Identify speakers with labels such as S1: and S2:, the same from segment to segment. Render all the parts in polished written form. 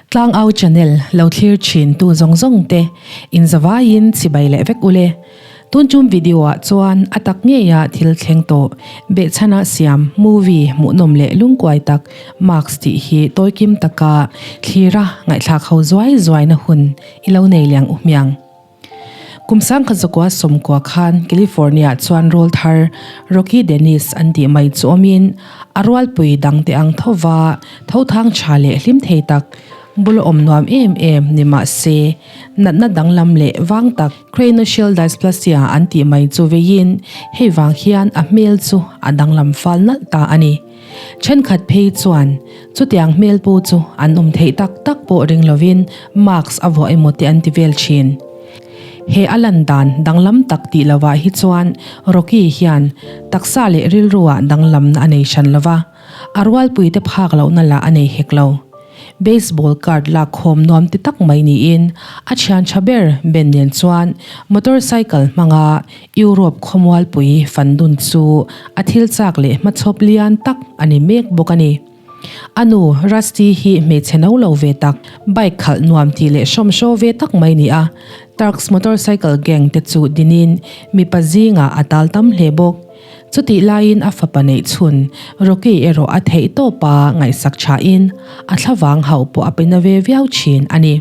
S1: Tlangau channel lo thlir thin tu zawng zawng te in zavaiin chibai leh vek ule. Tun tum video ah chuan a tak ngeia thil thleng tawh behchhana siam movie hmuhnawm leh lungkuai tak Marks tih hi tawikim taka thlira ngaihthlak ho zuai zuaina hun i lo nei liang u hmiang. Kum sangkhat zakua sawmkua khan California chuan rawl thar Rocky Dennis an tih mai chu awmin a rualpui dangte ang thova thothang tha leh hlim thei tak bula awm nuam em em ni mah se natna danglam leh vang tak Craniofacial dysplasia an tih mai chu veiin hei vang hian a hmel chu a danglam fal nalh ta a ni. Thenkhat phei chuan chutiang hmel pu chu an awm theih tak tak pawh ring lovin mask a vuah emaw te an ti vel thin. He a lan dan danglam tak tih lovah hi chuan Rocky hian taksa leh rilruah danglamna a nei hran lova, a rualpuite phak lohna lah a nei hek lo. Baseball card lak khawm nuam ti tak mai niin a thian tha ber Ben nen chuan motorcycle hmanga Europe khawmualpui fan dun chu a thil chak leh hmachhawp lian tak a ni mek bawk a ni. A nu Rusty hi hmeichhe no lo ve tak, bike khalh nuam tih leh hrawmhraw ve tak mai ni a, Turks motorcycle gang te chu dinin mipa zingah a tal tam hle bawk. Chutih laiin a fapa neih chhun Rocky erawh a theih tawp a ngaihsak thain a thlavang hauh pawh a pe na ve viau thin a ni.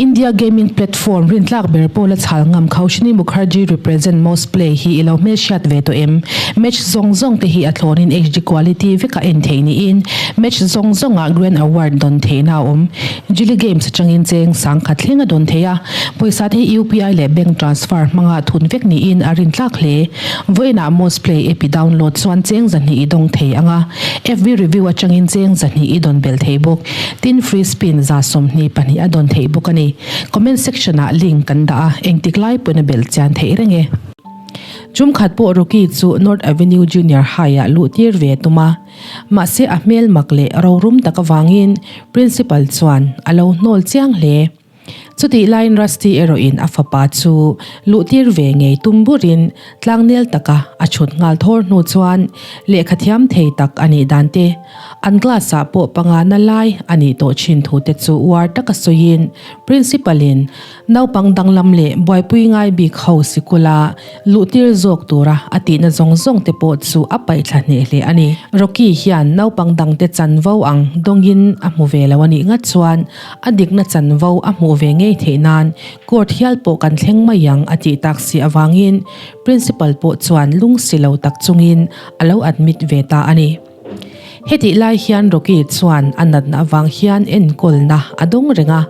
S1: India gaming platform rintlak ber pawh la chhal ngam Kaushini Mukherjee represent most play hi i lo hmelhriat ve tawh em? Match zawng zawng te hi a thlawnin HD quality veka en theih niin match zawng zawngah Grand Award dawn theihna a awm. Jilly Games atangin cheng sangkhat thleng a dawn thei a, pawisa te hi UPI leh bank transfer hmanga thun vek niin a rintlak hle. Vawiinah Mosplay app i download chuan cheng zahnih i dawng thei ang a, FB review atangin cheng zahnih i dawn belh thei bawk. Tin, free spin 22 a dawn theih bawk a ni. Comment section ah link kan dah a, engtik lai pawhin a belh chian theih reng e. Chumkhat pawh Rocky chu North Avenue Junior High ah luh tir ve tum a, mahse a hmel mak leh rorum tak avangin Principal chuan a lo hnawl chiang hle. Chutih laiin Rusty erawhin a fapa chu luhtir ve ngei tum burin tlangnel taka a chhut nghal thawr hnu chuan lehkha thiam thei tak a nih dan te, an class ah pawh pangana lai a nih tawh thin thu te chu uar taka sawiin Principal in naupang danglam leh buaipui ngai bik ho sikula luhtir zawk tura a tihna zawng zawng te pawh chu a paih thla hneh hle a ni. Rocky hian naupang dangte chanvo ang dawngin a hmu ve lo a nih ngat chuan A dikna chanvo a hmuh ve ngei theih nan court hial pawh kan thleng mai ang a tih tak si avangin Principal pawh chuan lung si lo tak chungin a lo admit ve ta a ni. Hetih lai hian Rocky chuan a natna avang hian enkawlna a dawng reng a,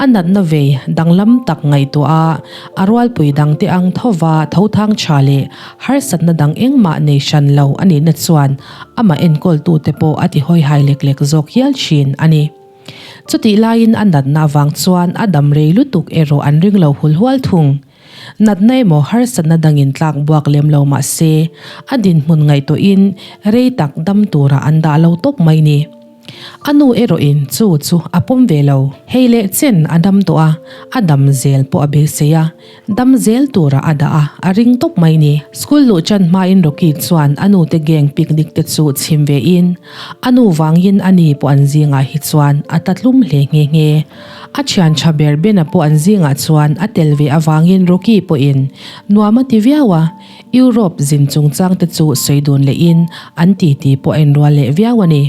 S1: a natna vei danglam tak ngaihtuah a, a rualpui dangte ang thova thothang tha leh harsatna dang engmah nei hran lo a nihna chuan amah enkawltute pawh a ti hawihai lek lek zawk hial thin a ni. Chutih laiin a natna avang chuan a dam rei lutuk erawh an ring lo hul hual thung. Natna emaw harsatna dangin tlak buak lem lo mah se, a dinhmun ngaihtuahin rei tak dam tura an dah lo tawp mai ni. A nu erawhin chu chu a pawm ve lo. Hei leh chen a dam tawh a, a dam zel pawh a beisei a. Dam zel tura a dah a, a ring tawp mai ni. School luh chan hmain Rocky chuan a nute gang picnic te chu chhim ve in, a nu vangin a ni pawh an zingah hi chuan a ta tlum hle nghe nghe. A thian tha ber Bena pawh an zingah chuan a tel ve avangin Rocky pawhin nuam a ti viau a, Europe zin chungchang te chu sawi dun lehin an titi pawh a inrual leh viau a ni.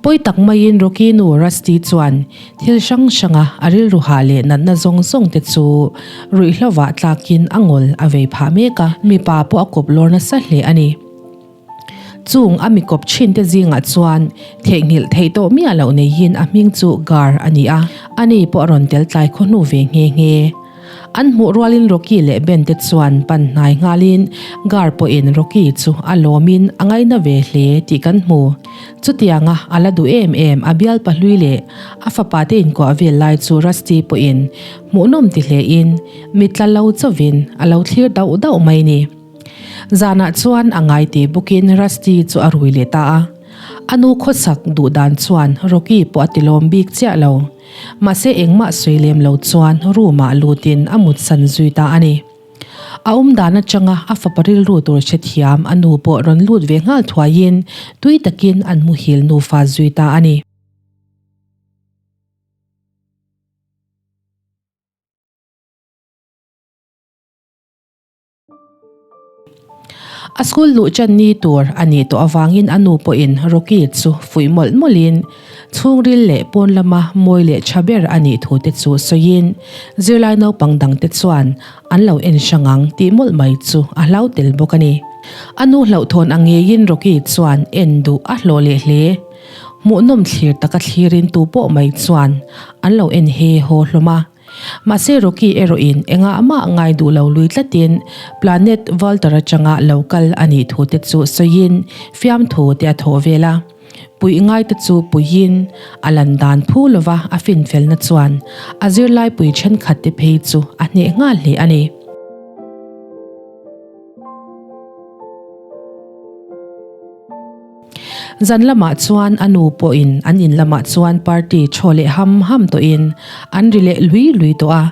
S1: Pawi tak maiin Rocky nu Rusty chuan thil hrang hranga a rilru hah leh natna zawng zawng te chu ruihhlovah tlakin a ngawl a vei phah mek a, mipa pawh a kawp lawr nasa hle a ni. Chung a mi kawp thin te zingah chuan theihnghilh theih tawh miah loh neihin a hming chu Gar a ni a, ani pawh a rawn tel tlai khaw hnu ve nghe nghe. An hmuh rualin Rocky leh Ben te chuan pan hnai nghalin Gar pawhin Rocky chu a lawmin a ngaina ve hle tih kan hmu. Chutianga a la duh em em a bialpa hlui leh a fapa te inkuah vel lai chu Rusty pawhin hmuhnawm ti hlein mitla lo chauhin a lo thlir dauh dauh mai ni. Zanah chuan a ngai te bawkin Rusty chu a rui leh ta a. A nu khawsak duh dan chuan Rocky pawh a tilawm bik chiah lo. Mahse engmah sawi lem lo chuan room ah lutin a mutsan zui ta a ni. A awm dan atanga a fapa rilru tur hrethiam a nu pawh rawn lut ve nghal thuaiin tui takin an muhil nufa zui ta a ni. A school luh ṭan ni tur a nih tawh avangin a nu pawhin Rocky chu fuih mawlh mawlhin chhungril leh pawn lama mawi leh ṭha ber a nih thu te chu sawiin zirlai naupang dangte chuan an lo en hrang ang tih mawlh mai chu a hlau tel bawk a ni. A nu hlauhthawn ang ngeiin Rocky chuan en duh a hlawh leh hle. Hmuhnawm thlir taka thlirin tu pawh mai chuan an lo en he haw hlawm a. Mahse Rocky erawhin engah mah ngai duh lo lui tlatin Planet Volter atanga lo kal a nih thu te chu sawiin fiamthu te a thawh vel a. Puih ngai te chu puiin a lan dan phu lova a finfelna chuan a zirlaipui thenkhat te phei chu a hneh nghal hle a ni. Zan lamah chuan a nu pawhin an in lamah chuan party thaw leh ham ham tawhin an ri leh lui lui tawh a.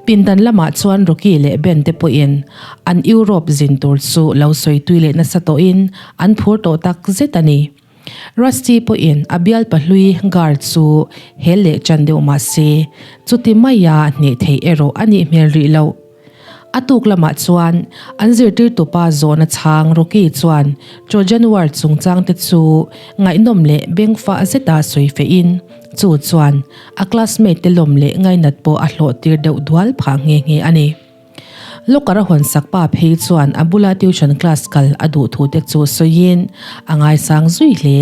S1: Pindan lamah chuan Rocky leh Ben te pawhin an Europe zin tur chu lo sawi tui leh nasa tawhin an phur tawh tak zet a ni. Rusty pawhin a bialpa hlui guard chu hel leh ṭan deuh mah se chuti maia hneh theih erawh a nih hmel rih loh. A tuk lamah chuan an zirtirtupa zawhna chhang Rocky chuan Trojan War chungchang te chu ngaihnawm leh bengfah zeta sawi fehin chu chuan a classmate te lawm leh ngainat pawh a hlawh tir deuh dual phah nghe nghe a ni. Locker a hawn sak pa phei chuan a bula tuition class kal a duh thu te chu sawiin a ngaisang zui hle.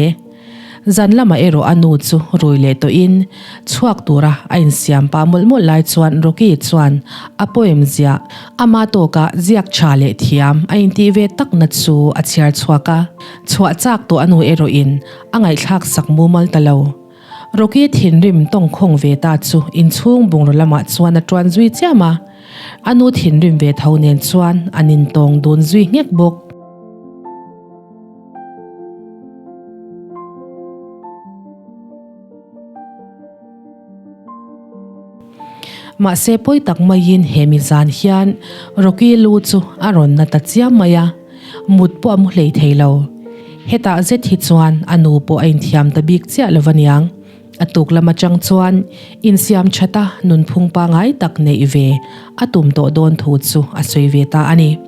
S1: Zan lamah erawh a nu chu rui leh tawhin chhuak tura a insiam pah mawlh mawlh lai chuan Rocky chuan a poem ziah ama tawka ziak tha leh thiam a intih ve takna chu a chhiar chhuak a. Chhuah chak tawh a nu erawhin a ngaihthlak sak mumal ta lo. Rocky thinrim tawngkhawng ve ta chu inchhung bungraw lamah chuan a tuan zui chiam a. A nu thinrim ve tho nen chuan an intawng dun zui nghek bawk. Mahse pawi tak maiin he mi zan hian Rocky lu chu a rawn na ta chiam mai a, mut pawh a mu hlei thei lo. Hetah zet hi chuan a nu pawh a inthiam ta bik chiah lo aniang. A tuk lam atang chuan insiam that a nunphung pangai tak neih ve a tum tawh dawn thu chu a sawi ve ta a ni.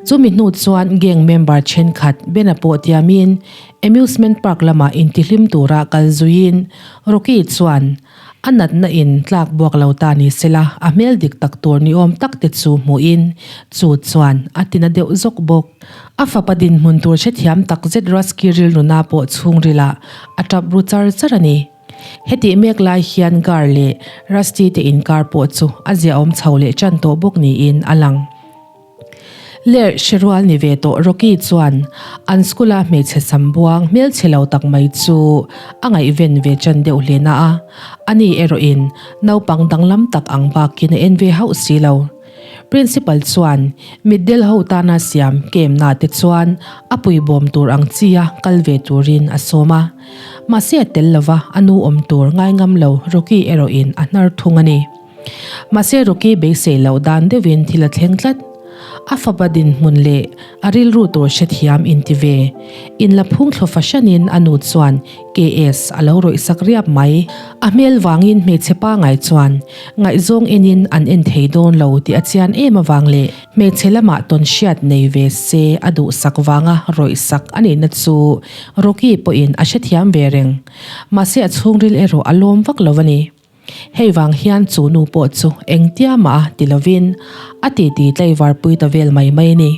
S1: Chumi hnu chuan gang member thenkhat Bena pawh tiamin amusement park lamah intihlim tura kal zuiin Rocky chuan a natna in tlak buak lo ta ni sela a hmel dik tak tur ni awm tak te chu hmuhin chu chuan a tina deuh zawk bawk. A fapa dinhmun tur hrethiam takzet Rusky rilruna pawh chhungrilah a tap ru char char a ni. Hetih mek lai hian Gar leh Rusty te inkar pawh chu a ziaawm chho leh tan tawh bawk niin a lang. Lerh hrerual ni ve tawh Rocky chuan an school-a hmeichhe sambuang hmelchhe lo tak mai chu a ngaihven ve ṭan deuh hle na a, ani erawhin naupang danglam tak ang bakin a en ve hauh si lo. Principal chuan mitdel ho tana siam camp na te chuan a puibawm tur ang chia kal ve turin a sawm a, mahse a tel lova a nu awm tur ngaingam lo Rocky erawhin a hnar thung a ni. Mahse Rocky beisei loh dan deuhin thil a thleng tlat. A fapa dinhmun leh a rilru tur hrethiam inti ve. Inla phung thlo fahranin a nu chuan KS a lo rawih sak riap mai. A hmel vangin hmeichhe pangai chuan ngaihzawng enin an en thei dawn lo tih a chian em avang leh hmeichhe lamah tawn hriat nei ve se a duhsak vanga rawih sak a nihna chu Rocky pawhin a hrethiam ve reng. Mahse a chhungril erawh a lawm vak lo a ni. Hei vang hian chu nu pawh chu engtia mah a ti lovin a titi tlaivar pui ta vel mai mai a ni.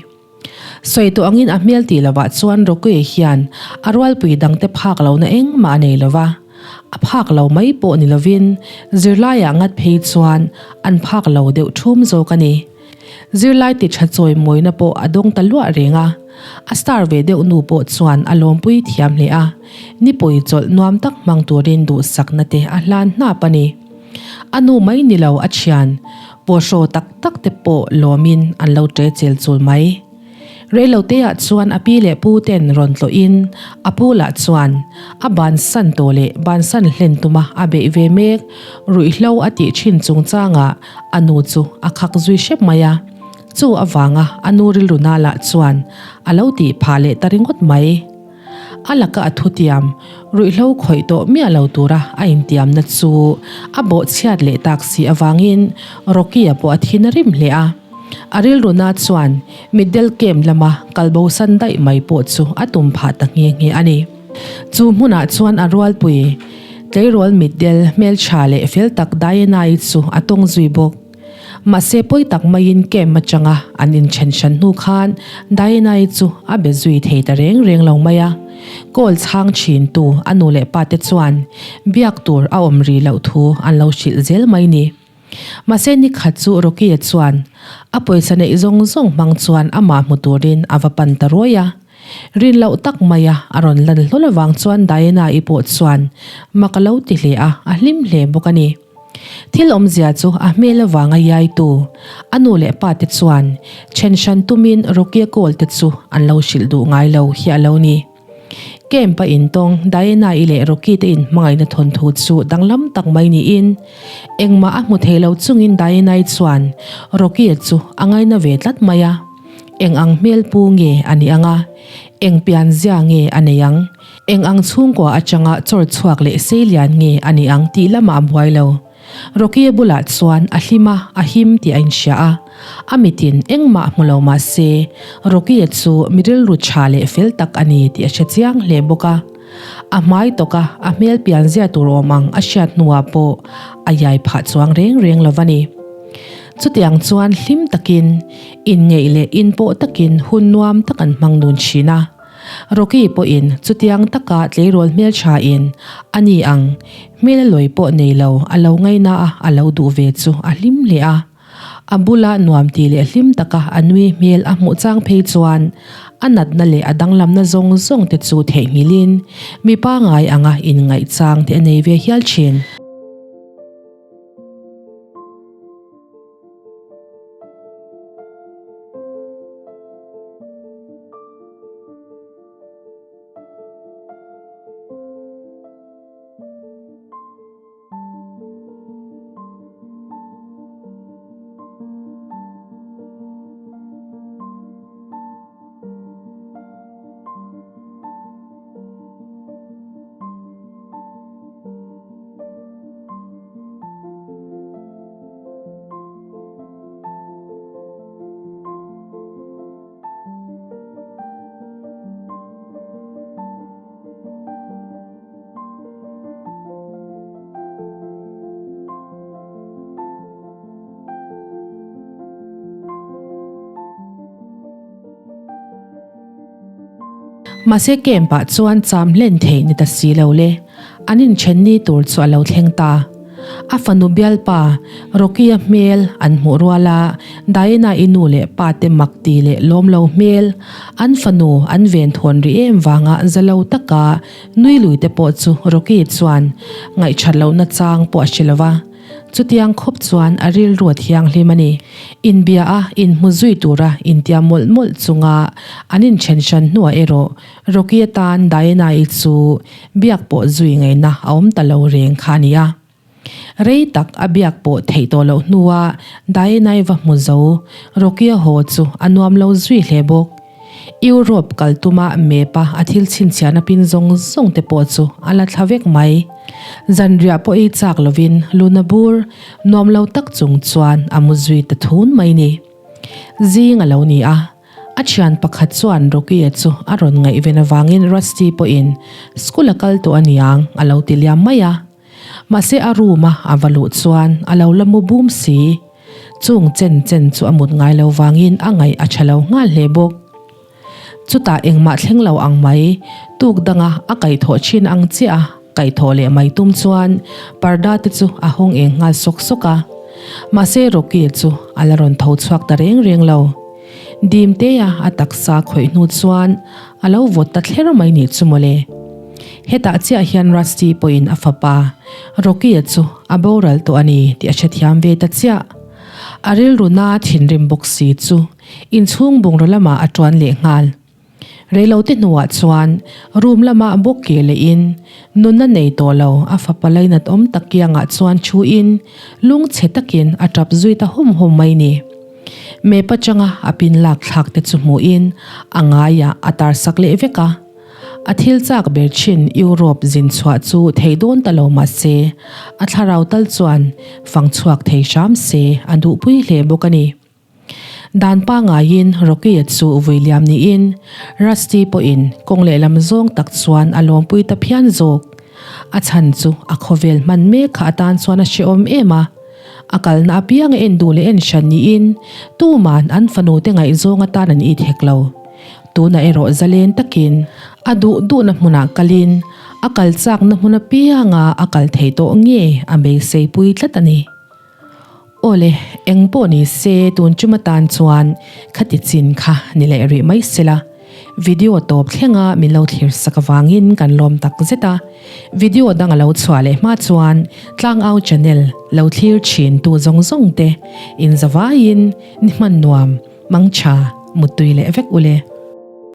S1: Sawi tawh angin a hmel tih lovah chuan Rokuia hian a rualpui dangte phak lohna engmah a nei lova, a phak lo mai pawh ni lovin zirlaiah ngat phei chuan an phak lo deuh thum zawk a ni. Zirlai ti tha chawi mawina pawh a dawng ta luah reng a, a star ve deuh nu pawh chuan a lawmpui thiam hle a, nipui chawlh nuam tak hmang turin duhsakna te a hlan hnap a ni. A nu mai ni lo a thian, pawhraw tak tak te pawh lawmin an lo ṭe chel chul mai. Reiloteah chuan a pi leh pu ten rawn tlawhin a pu lah chuan a bansan tawh leh bansan hlen tuma a beih ve mek ruihhlo a tih thin chungchangah a nu chu a khak zui hrep mai a. Chu avanga a nu rilru na lah chuan a lo tih phah leh ta ringawt mai. A laka a thutiam ruihhlo khawih tawh miah lo tura a intiamna chu a bawhchhiat leh tak si avangin Rocky-a pawh a thin a rim hle a. A rilruna chuan mitdel camp lama kalbosan daih mai pawh chu a tum phah ta nghe nghe a ni. Chu hmunah chuan a rualpui tleirawl mitdel hmeltha leh fel tak Diana-i chu a tawng zui bawk. Mahse pawi tak maiin camp atanga an inthen hran hnu khan Diana-i chu a be zui thei ta reng reng lo mai a. Call chhang thintu a nu leh pa te chuan biak tur a awm rih loh thu an lo hrilh zel mai ni. Mahse ni khat chu Rocky-a chuan a pawisa neih zawng zawng hmang chuan amah hmu turin a va pan ta ruai a. Rin loh tak maia a rawn lan hlawl avang chuan Diana-i pawh chuan mak a lo ti hle a, a hlim hle bawk a ni. Thil awmzia chu a hmel avanga iaitu a nu leh pa te chuan then hran tumin Rocky-a call te chu an lo hrilh duh ngai lo hi a lo ni. Camp a intawng Diana-i leh Rocky te inhmangaihna thawnthu chu danglam tak mai niin engmah a hmu thei lo chungin Diana-i chuan Rocky-a chu a ngaina ve tlat mai a. Eng ang hmel pu nge a nih ang a? Eng pianzia nge a nei ang? Eng ang chhungkua atanga chawr chhuak leh seilian nge a nih ang tih lamah a buai lo. Rocky-a bulah chuan a hlim a, a him tih a inhria a. A mitin engmah hmu lo mah se, Rocky-a chu mi rilru tha leh fel tak a ni tih a hre chiang hle bawk a. A hmai tawka a hmel pian zia tur awm ang a hriat hnuah pawh a iai phah chuang reng reng lo va ni. Chutiang chuan hlim takin, inngeih leh inpawh takin hun nuam tak an hmang dun thin a. Rocky pawhin chutiang taka tleirawl hmelthain a ni ang, hmel a lawi pawh nei lo a lo ngaina a, a lo duh ve chu a hlim hle a. A bula nuam ti leh hlim taka a nui hmel a hmuh chang phei chuan a natna leh a danglamna zawng zawng te chu theihnghilhin mi pangai anga inngaih chang te a nei ve hial thin. Mahse camp ah chuan cham hlen theih ni ta si lo le. An inthen ni tur chu a lo thleng ta. A fanu bialpa Rocky-a hmel an hmuh rual a, Diana-i nu leh pa te mak ti leh lawm lo hmel, an fanu an ven thawn rih em vanga za lo taka nui lui te pawh chu Rocky chuan ngaihthat lohna chang pawh a hre lo va. Chutiang khawp chuan a rilru a thianghlim a ni. Inbia a inhmu zui tura intiam mawlh mawlh chunga an inthen hran hnuah erawh Rocky atan Diana-i chu biak pawh zui ngaihna a awm ta lo reng kha a ni a. Rei tak a biak pawh theih tawh loh hnua Diana-i va hmu zo Rocky-a haw chu a nuam lo zui hle bawk. Europe kal tuma map-a a thil chhinchhiahna pin zawng zawng te pawh chu a la thla vek mai. Zanriah pawh ei chak lovin luna bur nuam lo tak chung chuan a mu zui ta thun mai ni. Zing a lo ni a. A thian pakhat chuan Rocky-a chu a rawn ngaihven avangin Rusty pawhin school a kal tawh a niang a lo ti liam mai a. Mahse a room-a a va luh chuan a lo la mu bum si. Chung chen chen chu a mut ngai lo vangin a ngaih a tha lo nghal hle bawk. Chutah engmah thleng lo ang mai, tuk danga a kaihthawh thin ang chiah a kaihthawh leh mai tum chuan parda te chu a hawng eng nghal sawk sawk a. Mahse Rocky-a chu a la rawn tho chhuak ta reng reng lo. Dimtea a taksa khawih hnu chuan a lo vawt ta thler mai nih chu mawle. Hetah chiah hian Rusty pawhin a fapa Rocky-a chu a boral tawh a ni tih a hrethiam ve ta chiah. A rilru na thinrim bawk si chu inchhung bungraw lamah a tuan leh nghal. Reilote hnuah chuan room lamah bawk keh lehin nunna nei tawh lo a fapa lainat awm tak kiangah chuan thuin lungchhe takin a tap zui ta hum hum mai ni. Map atanga a pin lak thlak te chu hmuhin a ngaiah a tar sak leh vek a. A thil chak ber thin Europe zin chhuah chu thei dawn ta lo mah se a thlarau tal chuan fang chhuak thei hram se a duhpui hle bawk a ni. Dan pangaiin Rocky-a chu vui liam niin Rusty pawhin kawng lehlam zawng tak chuan a lawmpui ta phian zawk. A chhan chu a khawvel hman mek kha atan chuan a hrehawm em a. A kalna apiang a en duh leh en hran niin tuman an fanu te ngaihzawng atan an it hek lo. Tunah erawh zalen takin a duh duhna hmunah kalin a kal chakna hmun apianga a kal thei tawh nge a beiseipui tlat a ni. Awle, eng pawh ni se tun chum atan chuan khati chin kha ni leh rih mai sela. Video tawp thlenga min lo thlir sak avangin kan lawm tak zet a. Video dang a lo chhuah leh hma chuan Tlangau channel lo thlir thin tu zawng zawng te in zavaiin ni hman nuam, mangtha, muttui leh vek ule.